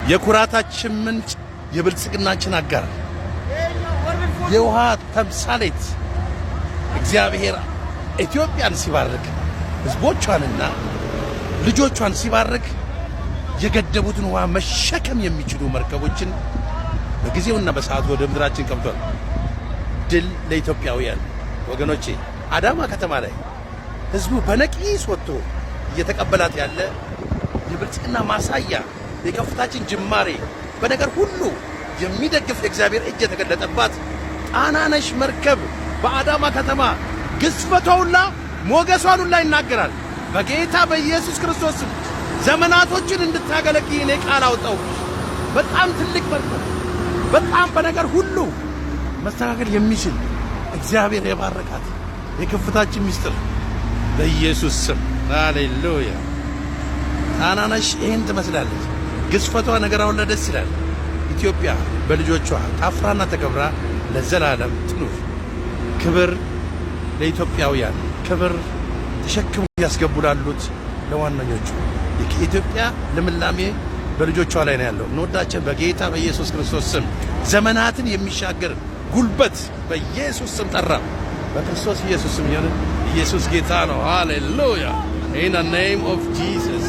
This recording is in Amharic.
የኩራታችን ምንጭ፣ የብልጽግናችን አጋር፣ የውሃ ተምሳሌት፣ እግዚአብሔር ኢትዮጵያን ሲባርክ፣ ሕዝቦቿንና ልጆቿን ሲባርክ የገደቡትን ውሃ መሸከም የሚችሉ መርከቦችን በጊዜውና በሰዓቱ ወደ ምድራችን ገብቷል። ድል ለኢትዮጵያውያን ወገኖቼ። አዳማ ከተማ ላይ ህዝቡ በነቂስ ወጥቶ እየተቀበላት ያለ የብልጽግና ማሳያ፣ የከፍታችን ጅማሬ፣ በነገር ሁሉ የሚደግፍ የእግዚአብሔር እጅ የተገለጠባት ጣናነሽ መርከብ በአዳማ ከተማ ግዝፈቷ ሁላ ሞገሷን ሁላ ይናገራል። በጌታ በኢየሱስ ክርስቶስ ስም ዘመናቶችን እንድታገለግይ እኔ ቃል አወጣሁብሽ። በጣም ትልቅ መርከብ፣ በጣም በነገር ሁሉ መስተካከል የሚችል፣ እግዚአብሔር የባረካት የከፍታችን ምስጢር በኢየሱስ ስም ሃሌሉያ። ጣናነሽ ይህን ትመስላለች። ግዝፈቷ ነገር አሁን ደስ ይላል። ኢትዮጵያ በልጆቿ ታፍራና ተከብራ ለዘላለም ትኑር። ክብር ለኢትዮጵያውያን፣ ክብር ተሸክሞ ያስገቡ ላሉት ለዋነኞቹ። የኢትዮጵያ ልምላሜ በልጆቿ ላይ ነው ያለው። እንወዳችን በጌታ በኢየሱስ ክርስቶስ ስም ዘመናትን የሚሻገር ጉልበት በኢየሱስ ስም ጠራ። በክርስቶስ ኢየሱስ ስም ይሁን። ኢየሱስ ጌታ ነው። ሃሌሉያ፣ in the name of Jesus።